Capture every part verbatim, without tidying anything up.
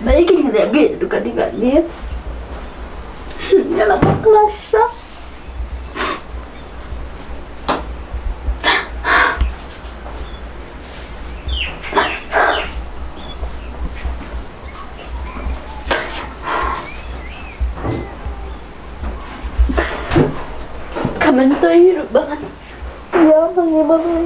Ba ïa ki ngi leh bit du ka ding ka ding. Nga la bakla sha. Ka myntoi ruh ba ngan. Ïa, ma ngi, ma ngi.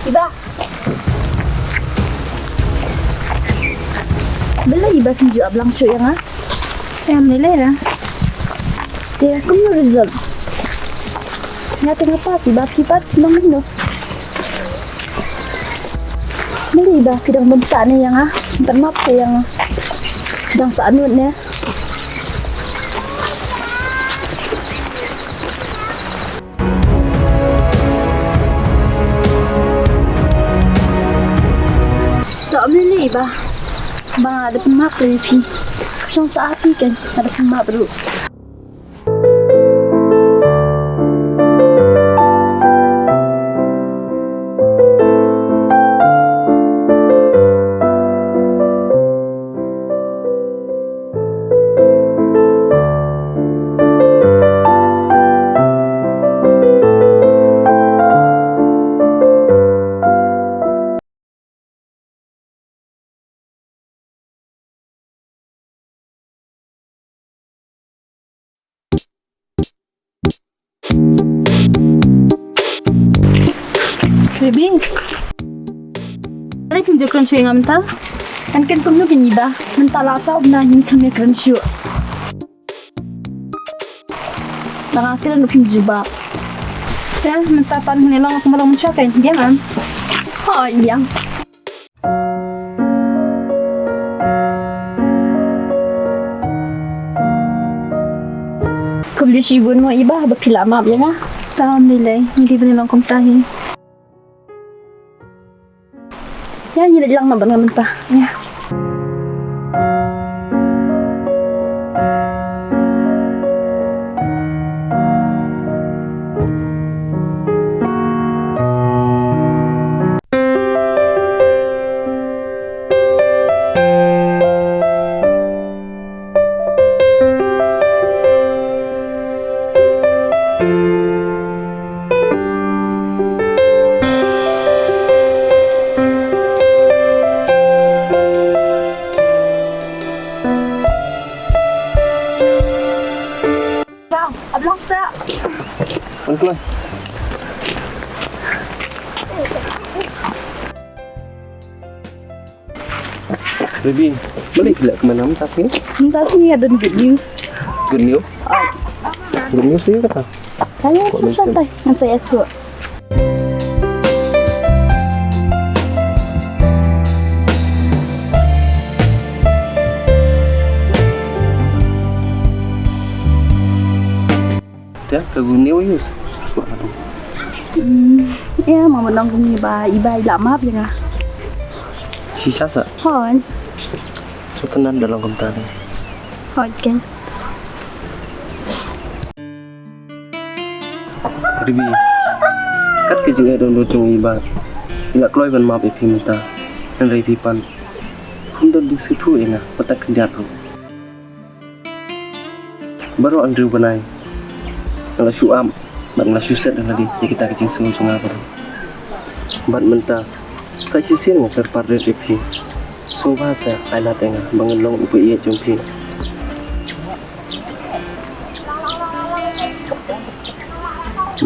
Iba. Balei iba phin ju ap lang shuh ïa nga? Em, lei lei ra. Te kumno result? Nga te nga pass, iba phi pat nang kumno? Balei iba phi dang bym sah ne ïa nga? Bym pat map shuh ïa nga. Dang sah nud ne. Ka ym lei lei ba, ba nga da pynmap ïa phi. Ka shong sah ha phi kan, nga da pynmap ruh. Baby. Balei phim ju kren shuh ïa nga mynta? Kan kren kumno kein iba? Mynta la saw bnai ngim kham ïakren shuh. Tang nga kren ruh phim jubab. Te mynta pat ngin ïalong kumba long mynshuwa kein, biang em? Hooid, biang. Khublei shibun mo iba ba phi la map ïa nga. Tang ym lei lei, ngi dei ban ïalong kumta hi. Ïa, ngi leit lang noh bad nga mynta. Ïa. Bang, ap lang sa. Wan keluar. Baby, balei phi la kmen mynta sngi? Mynta sngi nga don good news. Good news? Ah. Good news ïa kata? Tang ïa tu santai, ngan sa ïathuh. Te ka good news. Hmm, ïa, ma mynta kum iba, iba i la map ïa nga. Shisha sa? Hooid. Sngewtynnat da long kumta de. Hooid kein. Baby, kat ka jingïaid dohnud jong iba, i la kloi ban map ïa phi mynta. Hynrei phi pat phim don jingsngewthuh ïa nga, bad tat khyndiat ruh. Baroh hynriew bnai nga la shu ap bad nga la shu set ïa lade ïa kita ki jingsngew jong nga baroh. Bad mynta sa shisien nga kyrpad rit ïa phi. Sngewbha sa ai lad ïa nga ba ngan long u ba ïeit jong phi.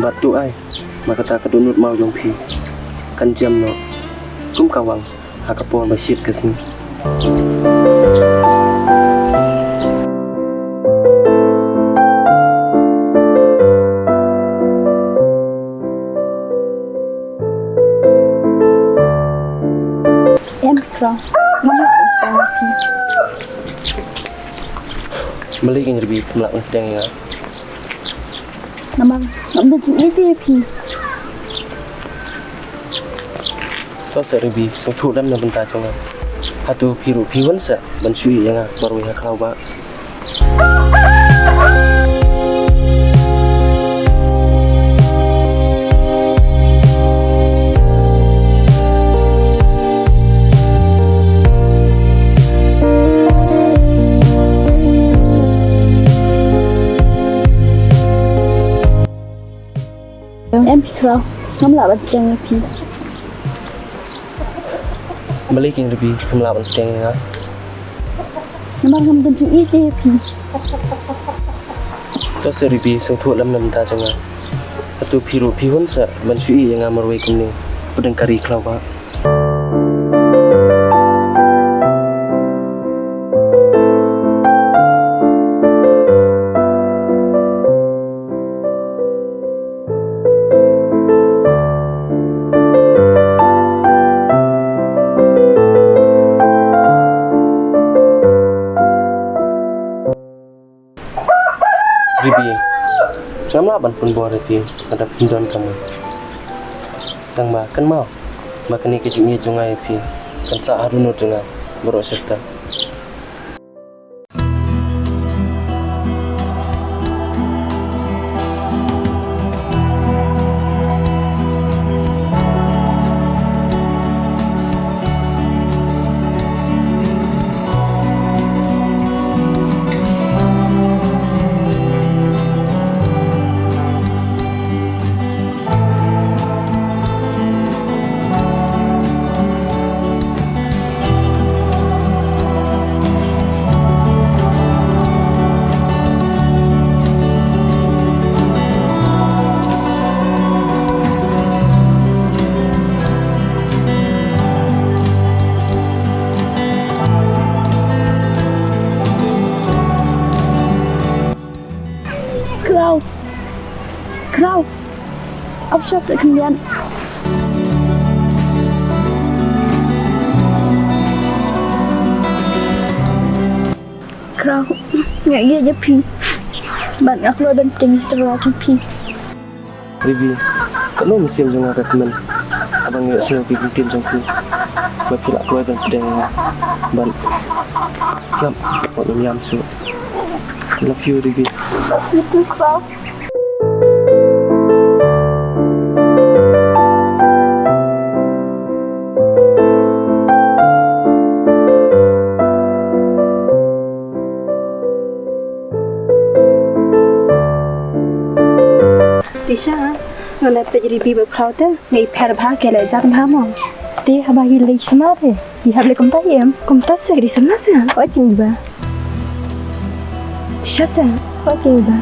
Bad to ai ba kata ka dohnud maw jong phi kan jem noh kum ka wang ha ka por ba shit ka sngi. Balei kein Ribi phim lah ban pdiang ïa nga? Namar ngam don jingïeit ïa phi. To seh Ribi, sngewthuh lem na bynta jong nga. Hato phi ruh phi hun seh ban shu ïeh ïa nga marwei ha khlaw bah? Em phi Khraw, ngam lah ban pdiang ïa phi. Balei kein Ribi phim lah ban pdiang ïa nga? Namar ngam don jingïeit ïa phi. To seh Ribi, sngewthuh lem na bynta jong nga. Hato phi ruh phi hun seh ban shu ïeh ïa nga marwei kumne pdeng ka ri khlaw bah? Ribi, ngam lah ban pynbor ïa phi lada phim don ka mon. Tangba kynmaw ba kane ka jingïeit jong nga ïa phi kan sah ha dohnud jong nga baroh shi katta. Khraw. Khraw. Ap shah seh khyndiat. Khraw, nga ïeit ïa phi. Bad nga kloi ban pdiang ïa ka jong phi. Ribi, katno mynsiem jong nga ka kmen haba nga ïohsngew ki kyntien jong phi ba phi la kloi ban pdiang ïa nga. Bad ngam, wat nym ïam shuh. Love you, Ribi. Love you too, Khraw. Tisha, nga la peit Ribi bad Khraw te, nga i pher bha, ki la ïeit bha mo. Te haba ki leit samla te, ki hap leh kumta hi em, kumta se ki samla se. Oi King Ba. Tisha se. Oi King Ba.